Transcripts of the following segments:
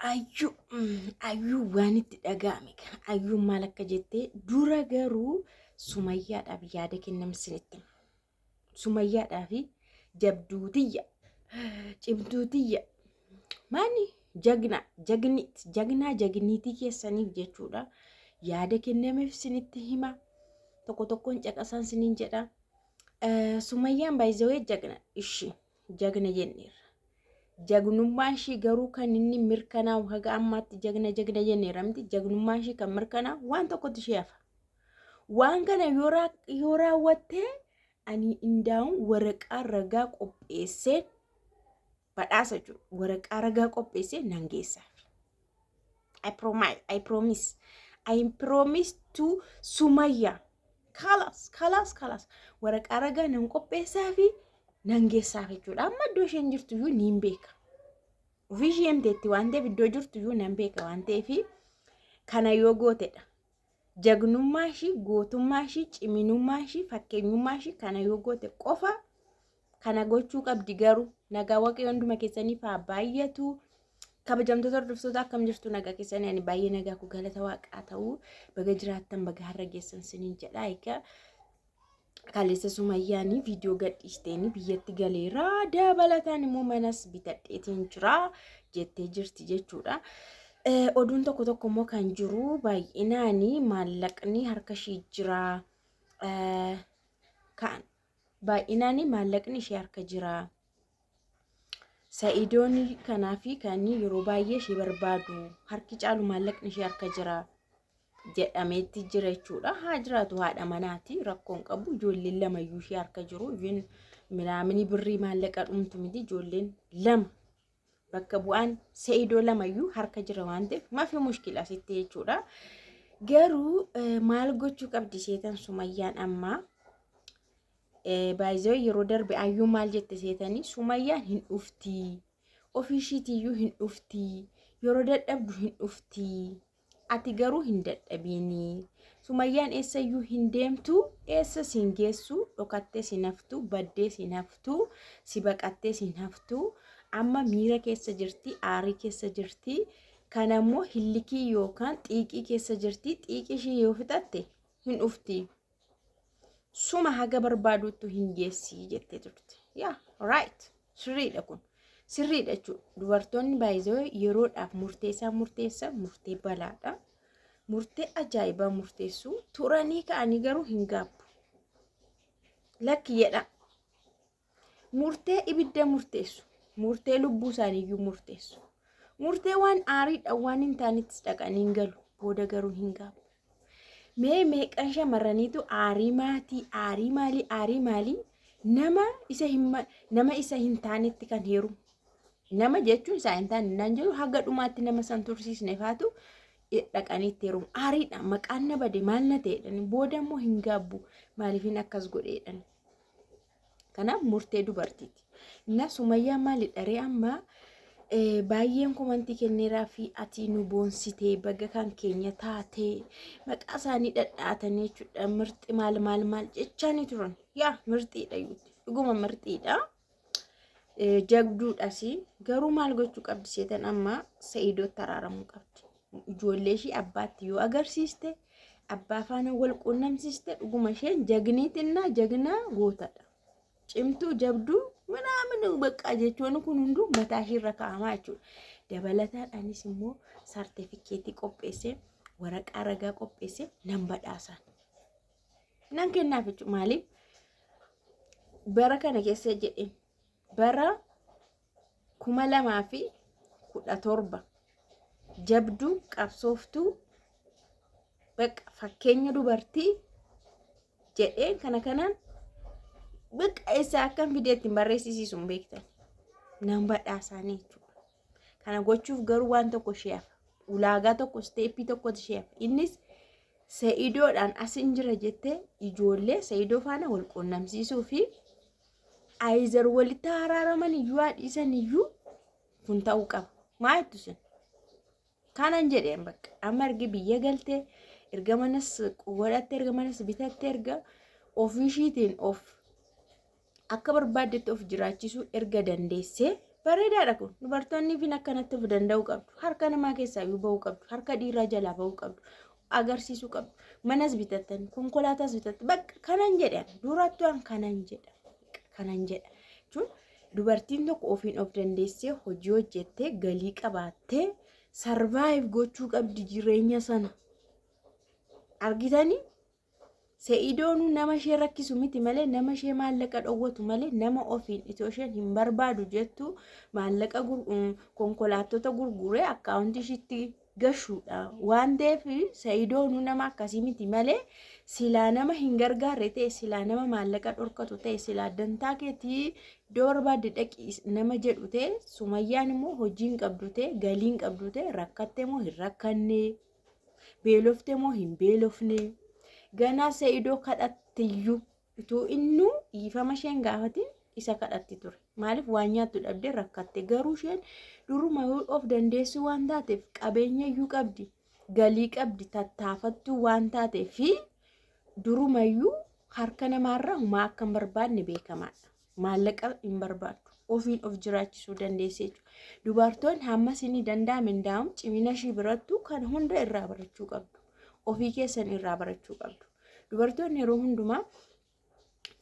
Ayyuu ayyuu waan itti dhaga'ame ayyuun maal akka jettee dura garuu sumayyaadhaaf yaada kennamsinitti. Sumayyaadhaaf jabduutiyya cimtuutiyya maani jagna jagnit jagnaa jagniitii keessaniif jechuudha yaada kennameef sinitti hima tokko tokkoon caqasaan siniin jedha. Sumayyaan baay'ee jagna ishii jagna jenneerra. Jagnummaan ishii garuu kan inni mirkanaa'u haga ammaatti jagna jagna jenneerra miti jagnummaan ishii kan mirkanaa'u waan tokkotti ishee hafa. Waan kana yoo raawwatte ani indaa'uun waraqaa ragaa qopheessee badhaasa jechuudha. Waraqaa ragaa qopheessee nan geessaaf. I promise, I promise, I promise to Sumayya. Kalas, kalas, kalas. Waraqaa ragaa nan qopheessaa fi nan geessaaf jechuudha. Amma iddoo isheen jirtu iyyuu niin beeka. Ofii ishee himteetti waan ta'eef iddoo jirtu iyyuu nan beeka waan ta'eef kana yoo gootedha. Jagnummaa ishii, gootummaa ishii, ciminummaa ishii, fakkeenyummaa ishii kana yoo goote qofa kana gochuu qabdi garuu nagaa waaqayyo hunduma keessaniif haa baay'atu. Kabajamtoota hordoftoota akkam jirtu nagaa keessanii ani baay'ee nagaa koo galata waaqaa ta'uu baga jiraattan baga har'a geessan siniin jedha. Egaa kaleessa sumayyaanii viidiyoo gadhiisteeni biyyatti galeera dabalataan immoo manas bitadheetiin jira jettee jirti jechuudha. Oduun tokko tokko immoo kan jiru baay'inaan maallaqni harka ishii jira. Kan baay'inaan maallaqni ishee harka jira. Sa'idoon kanaa fi kan yeroo baay'ee ishee barbaadu harki caalu maallaqni ishee harka jira jedhameetti jira jechuudha. Haa jiraatu haadha manaati rakkoon qabu ijoolleen lamayyuu ishee harka jiru. Ijoolleen minaamini birrii maallaqa dhumtu miti ijoolleen lama bakka bu'aan Sa'idoo lamayyuu harka jira waan ta'eef mafi mushkila asitti jechuudha. Garuu maal gochuu qabdi seetan Sumayyaan ammaa baay'ee yeroo darbe ayyuu maal jette seetanii Sumayyaan hin dhuftii ofii ishiitiyyuu hin dhuftii yeroo dadhabdu hin dhuftii ati garuu hin dadhabiinii Sumayyaan eessayyuu hin deemtu eessa siin geessu dhokattee siin haftu baddee siin haftu si baqattee siin haftu amma miira keessa jirti aarii keessa jirti kana immoo hillikii yookaan xiiqii keessa jirti xiiqii ishii yoo fixatte hin dhufti suma haga barbaaduttu hin geessi jettee turte. Yaa right sirriidha kun sirriidha jechuudha. Dubartoonni baay'ee yeroodhaaf murteessaa murteessa murtee balaadha. Murtee ajaa'ibaa murteessuu turanii ka'anii garuu hin gaabbu. Lakki jedha. Murtee ibidda murteessu. Murtee lubbuu isaaniiyyuu murteessu. Murtee waan aariidha waan hin taanettis dhaqanii hin galu. Booda garuu hin gaabbu. Mee meeqan shamarraniitu aarii maatii, aarii maalii, aarii maalii nama isa hin nama isa hin taanetti kan heerumu. Nama jechuun isaa hin taane naan jedhu haga dhumaatti nama san tursiisne faatu dhaqanii itti heerumu. Aariidha maqaan na bade maal na ta'edhani booda immoo hin gaabbu maaliifin akkas godheedhani. Kanaaf murtee dubartiiti. Inna Sumayyaan maalidha ree amma baay'een komantii kenneeraa fi ati nu boonsitee baga kan keenya taatee maqaa isaanii dhadhaatanii jechuudha mirxi maal maal maal jechaanii turan. Yaa mirxiidha yuuti dhuguma mirxiidha. Jabduudhas garuu maal gochuu qabdi seetan amma Sa'idootti araaramuu qabdi. Ijoollee ishii abbaatti yoo agarsiiste abbaa faana wal quunnamsiiste dhuguma isheen jagniitinnaa jagnaa gootadha. Cimtuu jabduu minaamin baqqaa jechuun kun hunduu mataa ishii irra kaa'amaa jechuudha. Dabalataan anis immoo saartifikeetii qopheessee waraqaa ragaa qopheessee nan badhaasaan. Nan kennaaf jechuudha. Maaliif bara kana keessa jedheen bara 2017 jabduu qabsooftuu bakka fakkeenya dubartii jedhee kana kanaan bakka eessaa akkan fidee ittiin barreessisiisu hin beektan. Nan badhaasaanii jechuudha. Kana gochuuf garuu waan tokko ishee hafa. Ulaagaa tokko isteeppii tokkotu ishee hafa. Innis Sa'idoodhaan asin jira jettee ijoollee Sa'idoo faana wal quunnamsiisuu fi ayizar walitti haraaraman iyyuu haa dhiisan iyyuu kun ta'uu qaba. Maa jettu isin? Kanan jedheen bakka amma ergi biyya galtee erga manas godhatte erga manas bitatte erga ofiishiitiin of akka barbaaddetti of jiraachisuu erga dandeessee Bareedaadha kun. Dubartoonni fin akkanatti of danda'uu qabdu. Harka namaa keessaa iyyuu bahuu qabdu. Harka dhiiraa jalaa bahuu qabdu. Agarsiisuu qabdu. Manas bitattan, konkolaataas bitattan. Bakka kanan jedhan durattu an kanan jedha. Kanan jedha. Jechuun dubartiin tokko ofiin of dandeessee hojii hojjettee galii qabaattee sarvaayiv gochuu qabdi jireenya sana. Argitanii? Se'idoonuu nama ishee rakkisu miti malee nama ishee maallaqa dhowwatu malee nama ofiin itoo isheen hin barbaadu jettu maallaqa konkolaattota gurguree akkaawuntii ishiitti gashuudha waan ta'eef Se'idoonuu nama akkasii miti malee silaa nama hin gargaarre ta'e silaa nama maallaqa dhorkatu ta'e silaa dantaa keetii iddoo barbaadde dhaqi nama jedhu ta'e Sumayyaan immoo hojii hin qabdu ta'e galii hin qabdu ta'e rakkatte moo hin rakkanne. Beelofte moo hin beelofne? Ganaa Se'idoo kadhattiyyuu utuu innuu dhiifama isheen gaafatin isa kadhatti ture. Maaliif waan nyaattu dhabdee rakkatte. Garuu isheen duruma yoo of dandeessuu waan taateef qabeenya iyyuu qabdi, galii qabdi, tattaafattuu waan taateef fi durumayyuu harka namaarraa homaa akka hin barbaadne beekamaadha. Maallaqa hin barbaaddu. Ofiin of jiraachisuu dandeessi jechuudha. Dubartoonni hamma isinii danda'ame ndaa'um cimina ishii birattu kan hunda irraa barachuu qabdu. Ofii keessan irraa barachuu qabdu. Dubartoonni yeroo hundumaa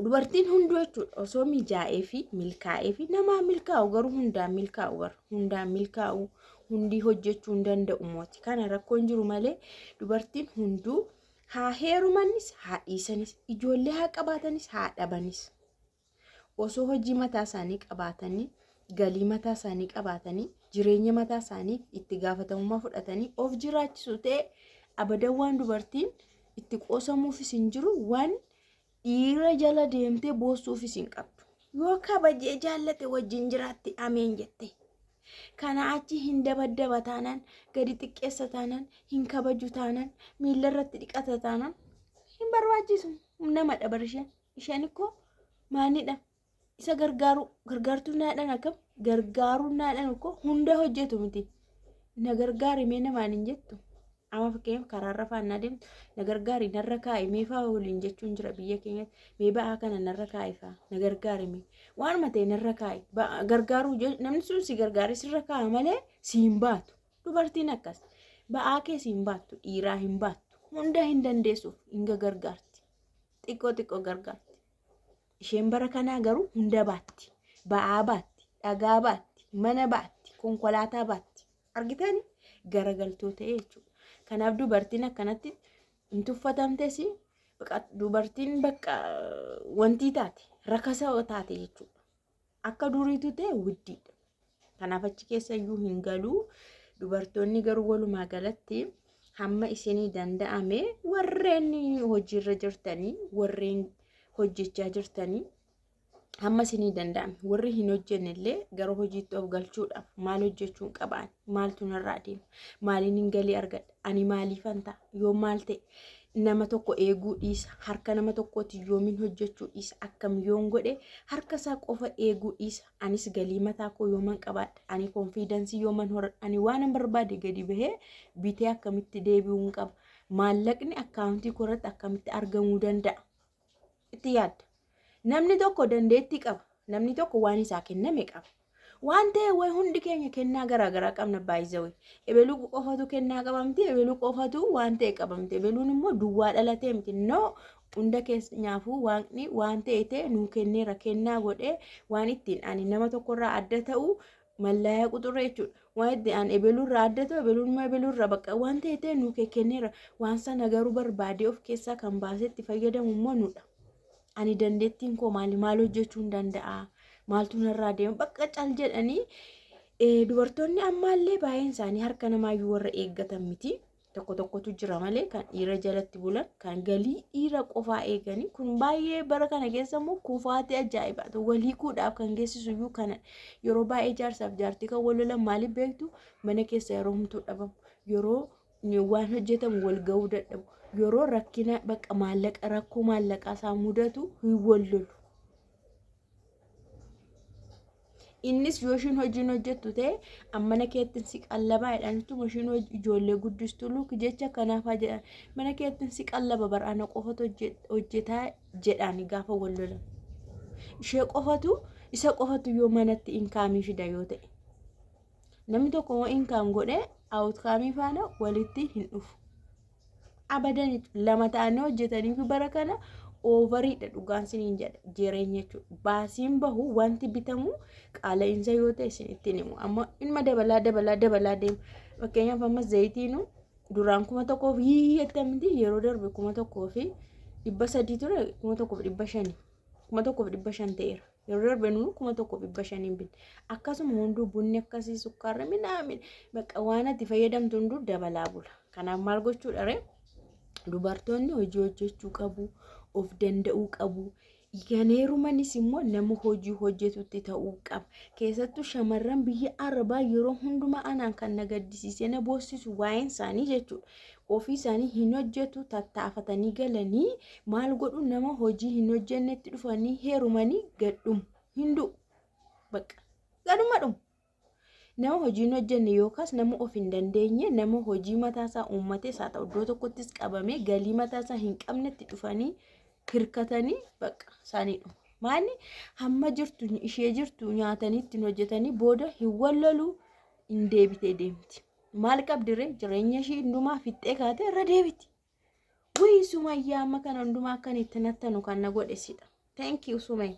dubartiin hunduu jechuudha osoo mijaa'ee fi milkaa'ee fi namaa milkaa'u garuu hundaan milkaa'u bara hundaan milkaa'u hundii hojjechuu hin danda'u mooti kana rakkoon jiru malee dubartiin hunduu haa heerumanis haa dhiisanis ijoollee haa qabaatanis haa dhabanis osoo hojii mataa isaanii qabaatanii galii mataa isaanii qabaatanii jireenya mataa isaanii itti gaafatamummaa fudhatanii of jiraachisu ta'e abadan waan dubartiin itti qoosamuufis hin jiru waan dhiira jala deemtee boossuufis hin qabdu. Yoo kabajee jaallate wajjin jiraatti ameen jette. Kana achi hin dabaddaba taanaan gadi xiqqeessa taanaan hin kabaju taanaan miilla irratti dhiqata taanaan hin barbaachisu nama dha bar isheen. Isheen ikkoo maalidha? Isa gargaaru gargaartuu naadhaan akkam gargaaruu naadhaan ikkoo hunda hojjetu miti. Na gargaari mee namaan hin jettu. Amma fakkeenyaaf karaarra faannaa deemtu na gargaari narra kaa'i mee faa waliin jechuun jira biyya keenyatti. Mee ba'aa kana narra kaa'i faa na gargaari mee. Waanuma ta'e narra kaa'i. Gargaaruu namni sun si gargaaree sirra kaa'a malee si hin baatu. Dubartiin akkas. Ba'aa kee si hin baattu dhiiraa hin baattu. Hunda hin dandeessuuf hin gargaarti. Xiqqoo xiqqoo gargaarti. Isheen bara kanaa garuu hunda baatti. Ba'aa baatti, dhagaa baatti, mana baatti, konkolaataa baatti. Argitani? Garagaltoo ta'e jechuudha. Kanaaf dubartiin akkanatti hin tuffatamtes dubartiin bakka wantii taate rakasa taate jechuudha. Akka duriitu ta'e widdiidha. Kanaaf achi keessa iyyuu hin galu. Dubartoonni garuu walumaa galatti hamma isinii danda'ame warreen hojiirra jirtanii warreen hojjechaa jirtanii hamma isinii danda'ame warri hin hojjenne illee gara hojiitti of galchuudhaaf maal hojjechuun qabaan maaltu narraa deema maaliin hin galii argadha ani maaliifan ta'a yoo maal ta'e nama tokko eeguu dhiisa harka nama tokkooti yoomiin hojjechuu dhiisa akkam yoon godhe harka isaa qofa eeguu dhiisa anis galii mataa koo yooman qabaadha ani konfiidansii yooman horadha ani waanan barbaade gadi bahee bitee akkamitti deebi'uun qaba maallaqni akkaawuntii koo irratti akkamitti argamuu danda'a itti yaadda namni tokko dandeettii qaba namni tokko waan isaa kenname qaba Waan ta'e wayi hundi keenya kennaa garaa garaa qabna baay'izawee. Ebeluu qofatu kennaa qabamti, ebeluu qofatu waan ta'e qabamti. Ebeluun immoo duwwaa dhalatee miti. No hunda keenyaafuu waaqni waan ta'e ta'e nuu kenneera kennaa godhee waan ittiin ani nama tokkorraa adda ta'u mallaayaa quxurree jechuudha. Waan ittiin ani ebeluurraa adda ta'u ebeluun immoo ebeluurraa bakka waan ta'e ta'e nuu kenneera. Waan sana garuu barbaadee of keessaa kan baasee itti fayyadamu immoo nudha. Ani dandeettiin koo maali? Maal hojjechuun danda'a? Maaltu narraa deema? Bakka cal jedhanii dubartoonni ammaallee baay'een isaanii harka namaayyuu warra eeggatan miti. Tokko tokkotu jira malee kan dhiira jalatti bulan kan galii dhiira qofaa eeganii kun baay'ee bara kana keessa immoo kufaatii ajaa'ibaatu wal hiikuudhaaf kan geessisu iyyuu kana yeroo baay'ee jaarsaaf jaartii kan wal lolan maaliif beektu mana keessa yeroo humtuu dhabamu yeroo waan hojjetamu wal ga'uu dadhabu. Yeroo rakkina bakka maallaqa rakkoo maallaqaa isaa mudatu hin wal lolu. Innis yoo ishiin hojiin hojjettu ta'e mana keettiin si qallabaa jedhanituma ishiin ijoollee guddistu luuk jecha kanaafaa jedhan mana keettiin si qallaba bar ana qofatu hojjetaa jedhaan gaafa wal lolan. Ishee qofatu Isa qofatu yoo manatti income fida yoo ta'e. Namni tokko immoo income godhee outcome faana walitti hin dhufu. Abadan lama ta'anii hojjetanii bara kana overiidha, dhugaan siniin jedha, jireenya jechuudha. Baasiin bahu, wanti bitamu qaala'insa yoo ta'e isinittiin himu. Amma ilma dabalaa dabalaa dabalaa deema. Fakkeenyaaf, amma zayitiinu duraan 1000 hiyyattamti, yeroo darbe 1300 ture, 1500, 1500 ta'eera. Yeroo darbe nuu 1500n binne. Akkasuma hunduu, bunni akkasii, sukkaarri, minaamin, bakka waan ati fayyadamtu hunduu dabalaa bula. Kanaaf maal gochuudha ree? Dubartoonni hojii hojjechuu qabu, of danda'uu qabu. Kan heerumanis immoo nama hojii hojjetutti ta'uu qaba. Keessattuu shamarran biyya Arabaa yeroo hundumaa anaan kan na gaddisiisee na boossisu waa'een isaanii jechuudha. Ofii isaanii hin hojjetu, tattaafatanii galanii maal godhu, nama hojii hin hojjennetti dhufanii heerumanii gadhumu. Hin du'u. Bakka gadhuma dhumu. Nama hojii hin hojjenne yookaas nama of hin dandeenye, nama hojii mataasaa uummatees haa ta'u, iddoo tokkottis qabamee galii mataasaa hin qabnetti dhufanii hirkatanii bakka isaanii dhumu. Maali, hamma jirtu ishee jirtu nyaatanii ittiin hojjetanii booda hin walloluu, hin deebitee deemti. Maal qabdiree, jireenya ishii hundumaa fixxee kaatee irra deebiti. Wii Sumayyaa, amma kana hundumaa akkan itti nattanu kan na godhe sidha. Thank you, Sumay.